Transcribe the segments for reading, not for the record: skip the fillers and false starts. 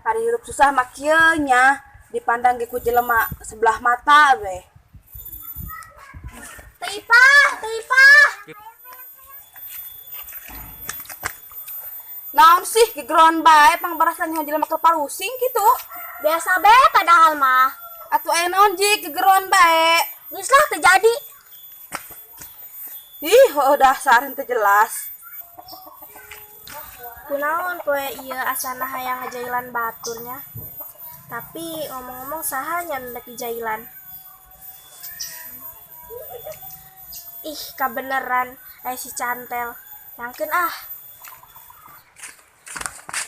Hari hirup susah mah kieu nya, dipandang ge ku jelema sebelah mata we. Teh Ipah, Teh Ipah. Naon sih gegeron bae pangbarasna nyaho jelema keur parusing kitu. Biasa be padahal mah. Atuh aya naon ji gegeron bae. Geus lah terjadi. Ih, heueuh dasar henteu jelas. Kunaon poe ieu asana hayang ngajailan baturnya. Tapi ngomong-ngomong saha nya nu dek dijailan? Ih, kabeneran aya si Cantel. Yangkeun ah.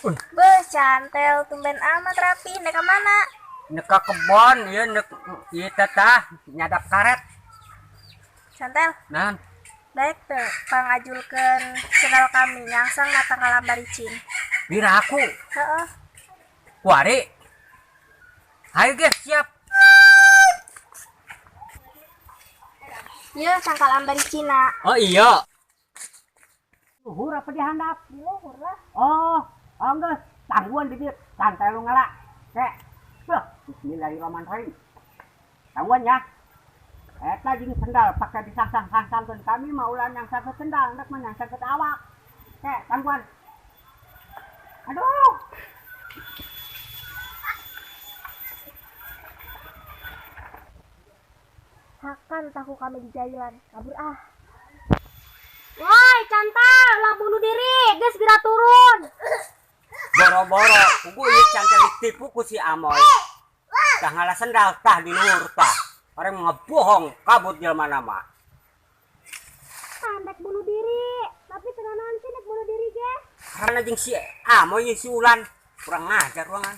Beuh, Cantel tumben amat rapi, nek ka mana? Nek ka kebon ieu nek ieu teh tah nyadap karet. Cantel. Naon? Daek teu pangajulkeun sendal kami nyangsang na tangkal baricin. Piraku? Heeh. Kuari. Hayu ge siap. Ieu tangkal ambaricina. Oh iya. Luhur apa di handap? Luhur lah. Oh, oh geus, tangguan di dieu, santai lu ngala. Kek. Beuh, bismillahirrahmanirrahim. Tangguan ya. Eta jeung sendal pake disangsang-sangsangkeun kami mah ulah nyangsangkeun sendal, rek mah nyangsangkeun awak. Kek, tangguan. Aduh. Hakan tahu kami di jailan, kabur ah. Woi, Cantel, lah bunuh diri, geus geura turun. Boro-boro, kubu ieu Cantel ditipu ku si Amoy. Tah ngala sendal tah di luhur tah. Orang ngebohong kabut jelema nama. Tah dek bunuh diri, tapi teu naon sih dek bunuh diri ge. Karena jeung si Amoy jeung si Ulan kurang ngajar ruangan.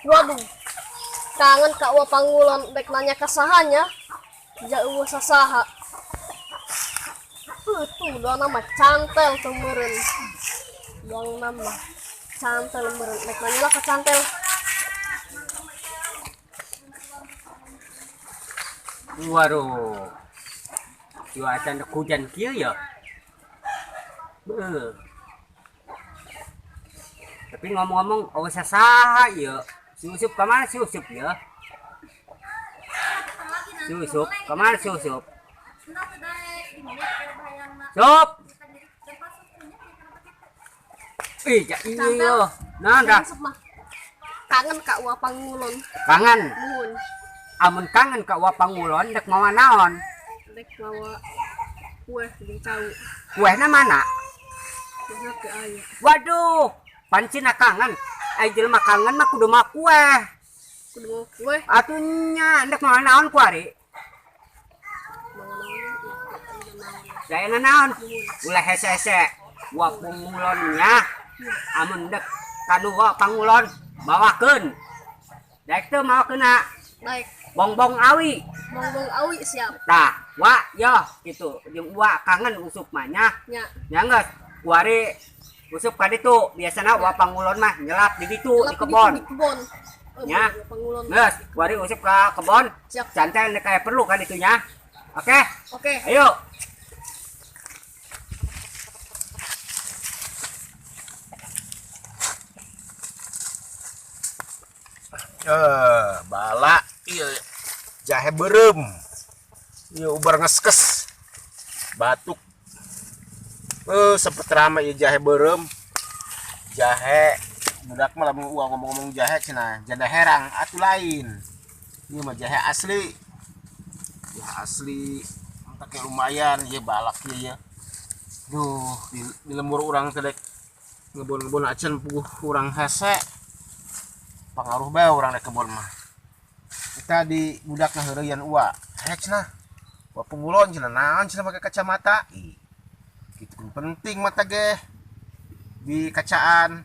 Waduh, kangen ka Wa Pangulon dek nanya ka sahanya. Jauh sasaha. Tuh doang nama Cantel tuh meureun. Doang nama Cantel meureun. Dek nanya lah ka Cantel. Waduh. Cuaca nek hujan kieu ya. Beuh. Tapi ngomong-ngomong, oh sasaha ieu. Si Usup kemana si Usup ya? Si Usup kemana si Usup? Sup. Ih, ja, iya, iya. Nah, dah. Kangen ka Wa Pangulon. Kangen. Muhun. Amun kangen ka Wa Pangulon dek mawa naon? Dek mawa kue jeung cau. Kuehna mana? Kuehna teu aya. Waduh, pancina kangen. Ai jelema kangen mah kudu mawa kue. Kudu mawa kue. Atuh nya dek mawa naon kuari? Mawa naon? Dayana naon? Ulah hese-hese. Wa Pangulon nya. Amun dek kanu Wa Pangulon bawakeun. Daek teu mawakeunna? Daek. Bongbong awi. Bongbong awi siap. Tah, wa yo gitu. Jeung wa kangen Usup mah nya. Nya. Nya geus, kuari Usup ka ditu. Biasana Wa Pangulon mah nyelap di ditu, di Nyelap di kebon. ditu, di kebon. Oh, Nya. Wa Pangulon. Geus, kuari Usup ka kebon. Siap. Cantel nek aya perlu ka ditu nya. Oke. Oke. Ayo. Bala ieu jahe beureum. Ieu ubar ngeskes. Batuk. Sempet rame ieu jahe beureum. Jahe budak mah lamun uang ngomong-ngomong jahe cenah, janda herang atuh lain. Ieu mah jahe asli. Jahe asli. Entak ge lumayan ieu balak ieu ya. Duh, di lembur urang teh dek ngebon-ngebon acan puguh urang hese. Pangaruh bae urang dek kebon mah. Kita di budak ngaheureuyan ua. Heh cenah. Wa Pangulon cenah naon cenah make kacamata. Ih. Kitu kun penting mata ge. Di kacaan.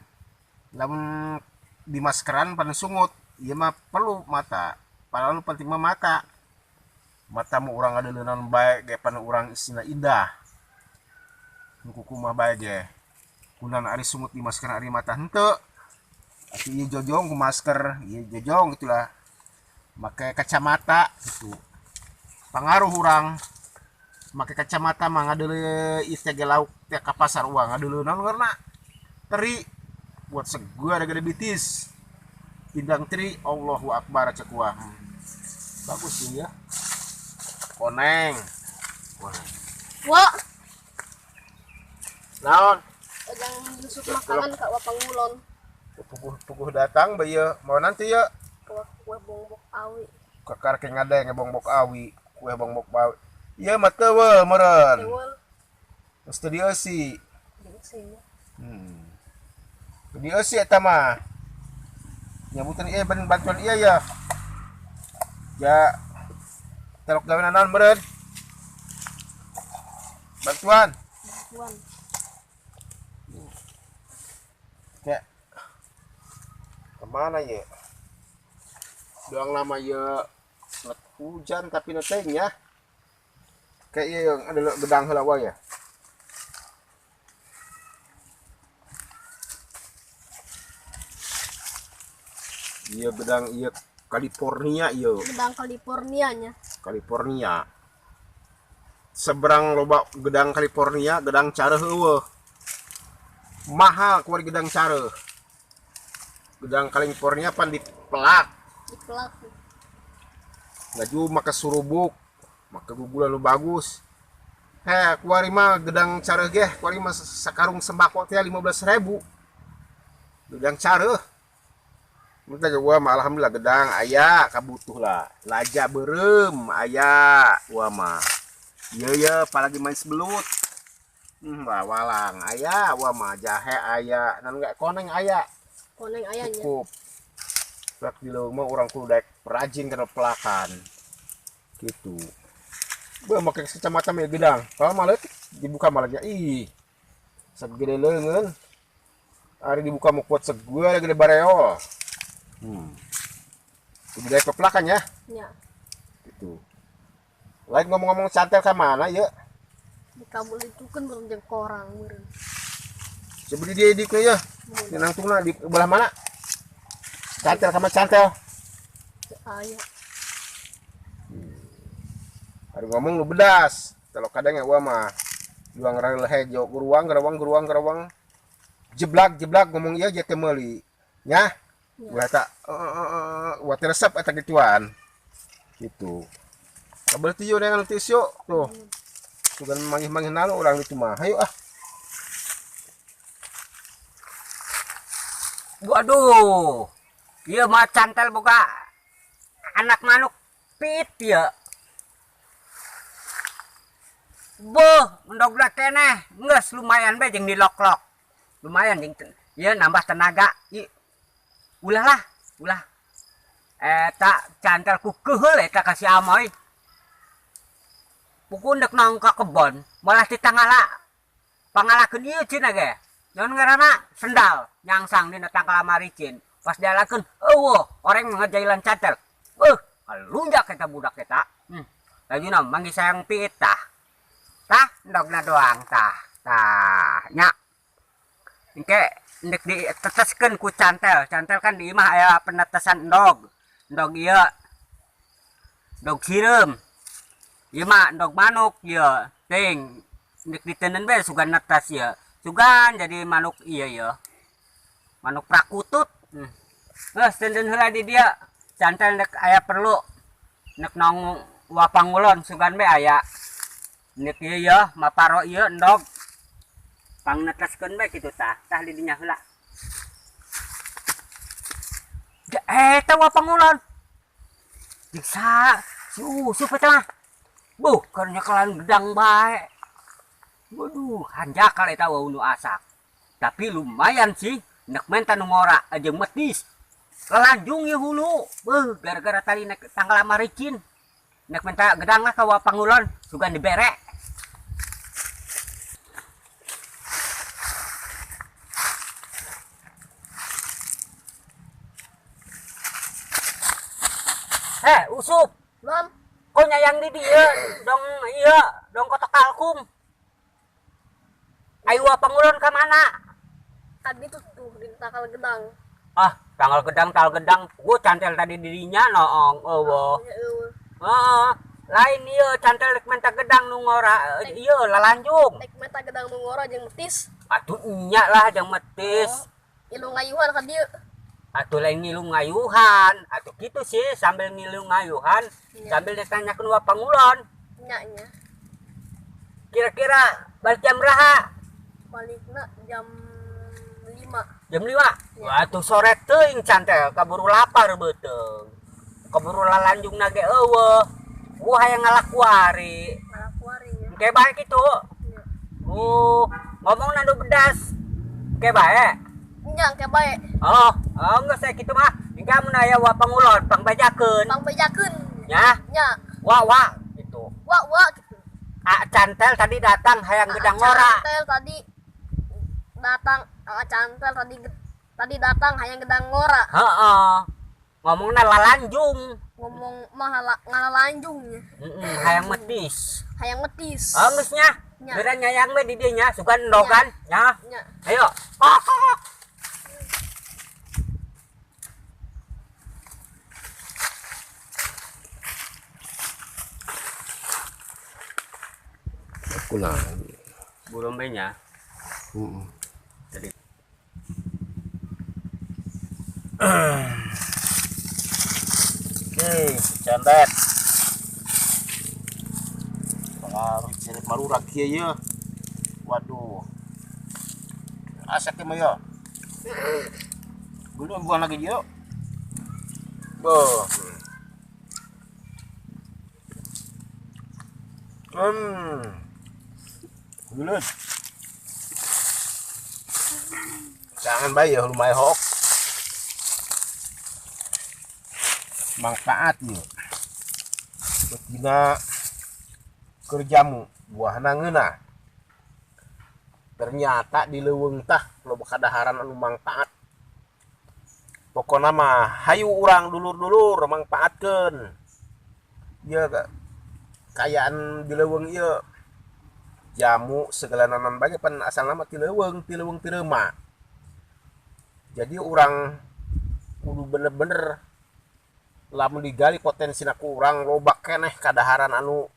Lamun di maskeran pada sungut, ieu mah perlu mata. Padahal nu penting mah mata. Matamu urang ngadeuleunnan bae ge pan urang isina indah. Nu kukumah bae ge. Kunan ari sungut di masker ari mata henteu. Atuh ieu jojong ku masker, ieu jojong itulah. Make kacamata gitu. Pangaruh urang Make kacamata mah ngadeuleu ieu teh lauk teh ka pasar uang ngadeuleu naon ngaranna? Teri buat segar gede bitis. Pindang teri, Allahu Akbar cek wah. Bagus sih ya. Koneng. Koneng. Wah, Naon? jangan nyusuk makanan ka Wa Pangulon. Puguh-puguh datang bae mau nanti ya. Kue kue bongbok awi. Kakar ke ngadeng bongbok awi, kue bongbok awi. Iya mah teu meureun. Tewel. Geus teu dieusi. Dieusi. Teu dieusi eta mah. Nyabutan ieu bantuan ieu ya. Ya telok gawe naon meureun? Bantuan. Bantuan. Ya. Kemana ya? Doang lama ya hujan tapi neteng ya. Kayak iya yang ada gedang heula wae ya. Iya gedang iya California iya. Gedang California nya. California. Seberang loba gedang California, gedang careuh eueuh. Mahal keluar gedang careuh. Gedang California pan dipelak. Dipelak. Laju maka surubuk, maka gugulan lu bagus. Heh, kuari mah gedang careuh geh, kuari mah sakarung sembako teh 15.000. Gedang careuh. Minta ke gua mah alhamdulillah gedang aya kabutuh lah. Laja beureum aya gua mah. Iya ya, apalagi manis belut. Walang aya gua mah jahe aya, nan enggak koneng aya. Koneng aya nya. Cukup. Plak di leuweung mah urang kudu daek rajin kana pelakan. Gitu. Beuh make kacamata mah gedang. Kalau malah dibuka malahnya ih. Segede leungeun. Ari dibuka mau kuat segede gede bareol. Kudu daek pepelakan ya. Nya. Gitu. Lain ngomong-ngomong cantel ka mana ya? Di kabul itu kan belum jeung korang meureun. Sebeli dia di ya. Di nangtungna di belah mana? Cantel sama cantel. Aya. Ari ngomong lu bedas. Kalau kadang ya gua mah juang rel hejo geruang gerawang geruang gerawang jeblak jeblak ngomong ieu je teu meuli. Nya. Ulah tak ulah teu resep eta gituan. Gitu. Kabel tieu dengan tisu tuh. Sugan manggih-manggih nalo urang ditu mah. Hayu ah. Waduh. Ieu mah cantel boga anak manuk pit ya. Boh, endogna keneh. Geus lumayan bae jeung dilok-lok. Lumayan jeung ieu nambah tenaga. Ieu ulah lah, ulah. Eta cantel ku keuheul eta ka si Amoy. Pukun dek nong ka kebon, malah ditangala. Pangalakeun ieu cenah ge. Naon ngaranna? Sendal nyangsang dina tangkal maricin. Pas dialakeun, eueuh, oreng ngajailan cantel. Beuh, kalunjak eta budak eta. Lajuna manggih sayang piit tah. Tah, endogna doang tah. Tah, nya. Engke ndek diteteskeun ku cantel. Cantel kan di imah aya penetesan endog. Endog ieu. Endog sireum. Ieu mah endog manuk ieu. Ting, ndek diteuneun bae sugan netes ieu. Sugan jadi manuk ieu ieu. Manuk prakutut. Geus teuneun heula di dieu. Cantel ndek aya perlu nek nong wapangulon sugan bae aya. Nek ieu ieu maparo ieu endog. Pangneteskeun bae kitu tah. Tah di dinya heula. Eta wapangulon. Diksa si Usup eta mah. Buh, keur nyekelan gedang bae. Waduh, hanjakal eta wau nu asak. Tapi lumayan sih, nek menta nu ngora jeung metis. Lelanjung ieu hulu. Beuh, gara-gara tadi nek tanggal maricin. Nek menta gedang lah ka wapangulon, sugan dibere. Usup. Mam. Kok nyayang di dieu dong ieu, dong kotok kalkung. Ayo wapangulon ka mana? Tadi tuh di tangkal gedang. Ah, tanggal gedang, tanggal gedang. Gua cantel tadi dirinya noong, eueuh. Ya, eueuh. Heeh. Lain ieu cantel rek menta gedang nu ngora ieu lalanjung. Rek menta gedang nu ngora jeung metis. Atuh nya lah jeung metis. Oh, ngilu ngayuhan ka dieu. Atuh lain ngilu ngayuhan. Atuh kitu sih sambil ngilu ngayuhan, sambil ditanyakeun wa pangulon. Nya nya. Kira-kira balik jam berapa? Balikna jam 5. Jam 5? Wah, tuh sore teuing cantel, kaburu lapar beuteung. Kaburu lalanjung nage eueuh. Gua hayang ngalakuari. Ngalakuari nya. Engke bae kitu. Nya. Oh, ngomong nandu bedas. Engke bae. Nya engke bae. Oh, oh geus saya kitu mah. Engke mun aya wa pangulon pangbejakeun. Pangbejakeun. Nya. Nya. Wa wa gitu. Wa wa gitu. Ah, cantel tadi datang hayang gedang ngora. Cantel tadi datang, cantel tadi tadi datang hayang gedang ngora. Heeh. Ngomongna lalanjung. Ngomong mah ngalalanjung nya. Heeh, hayang metis. Hayang metis. Oh, geus nya. Nya. Beda nyayang we di dieu nya, sugan endogan nya. Nya. Ayo. Kunaon? Burung be nya. Heeh. Tadi. Oke, candet. Pengaruh cirip marurak kieu ye. Waduh. Asak mah ya. Belum buang lagi dia. Boh. Gelut. Jangan bae ya lumayan hok. Manfaat ya. Betina kerjamu buahna ngeunah. Ternyata di leuweung tah loba kadaharan anu mangpaat. Pokona mah hayu urang dulur-dulur mangpaatkeun. Ieu kaayaan di leuweung ieu. Jamu segala nanan bae pan asalna mah ti leuweung, ti leuweung ti reuma. Jadi urang kudu bener-bener lamun digali potensina ku urang loba keneh kadaharan anu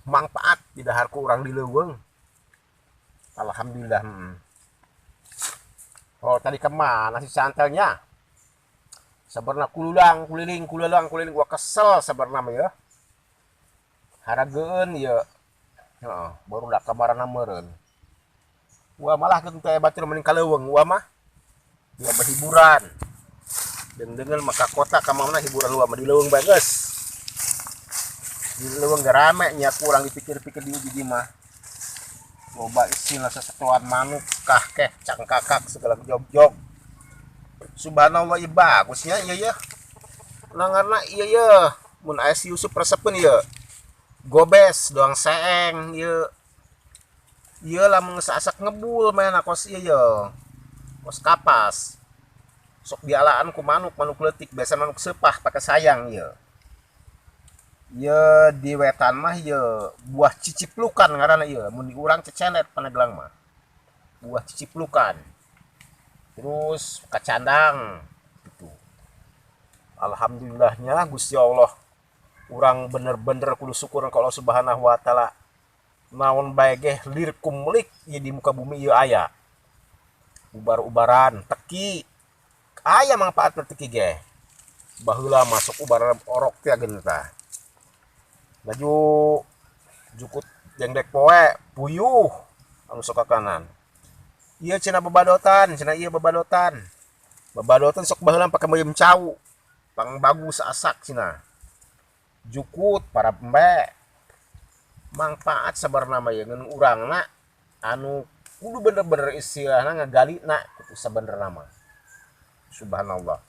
mangpaat di dahar ku urang di leuweung. Alhamdulillah. Oh, tadi kemana si cantelnya? Sabarna kululang, kuliling, kululang, kuliling. Gua kesel sabarna mah ya. Harageun ya. Heeh, baru dak kamarana meureun. Gua malah keun teh batur mending ka leuweung gua mah. Dia berhiburan. Deung-deungeun mah ka kota ka mana hiburan gua mah di leuweung bae geus. Di leuweung ge rame nya kurang dipikir-pikir di uji mah. Loba istilah sesetuan manuk kah keh cangkakak segala jog-jog. Subhanallah ieu bagusnya ieu ya. Nangarna ieu ya. Mun aya si Yusuf resepeun ieu. Gobes doang seeng ieu. Ieu lamun geus asak ngebul mainna kos ieu ye. Kos kapas. Sok dialaan ku manuk, manuk leutik biasa manuk sepah pakai sayang ieu. Ieu di wetan mah ieu buah ciciplukan ngaranna ieu, mun di urang cecenet Pandeglang mah. Buah ciciplukan. Terus kacandang gitu. Alhamdulillahnya Gusti Allah urang bener-bener kudu syukur ka Allah Subhanahu wa taala. Naon bae ge lir kumlik ieu di muka bumi ieu aya. Ubar-ubaran teki aya manfaatna teki ge. Baheula masuk ubaran orok teh geun tah. Laju jukut jengdek poe puyuh anu sok ka kanan. Ieu cenah babadotan, cenah ieu babadotan. Babadotan sok baheula pake meuyeum cau. Pang bagus asak cenah. Jukut para embe. Mangpaat sabarna mah ieu ngeun urangna anu kudu bener-bener istilahna ngagalina kitu sabenerna mah. Subhanallah.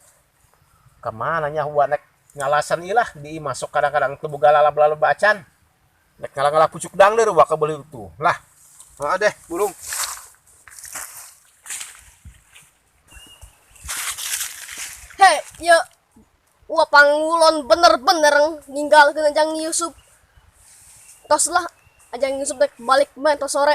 Kamana nya huwa nek ngalasan ieu lah di imah sok kadang-kadang teu boga lalab-lalab acan. Nek ngalah-ngalah pucuk dangdeur wa kabeuli tuh. Lah, heeh deh burung. Hei, ye. Wah pangulon bener-bener ninggalkeun Ajang Yusuf. Tos lah Ajang Yusuf dek balik main tos sore.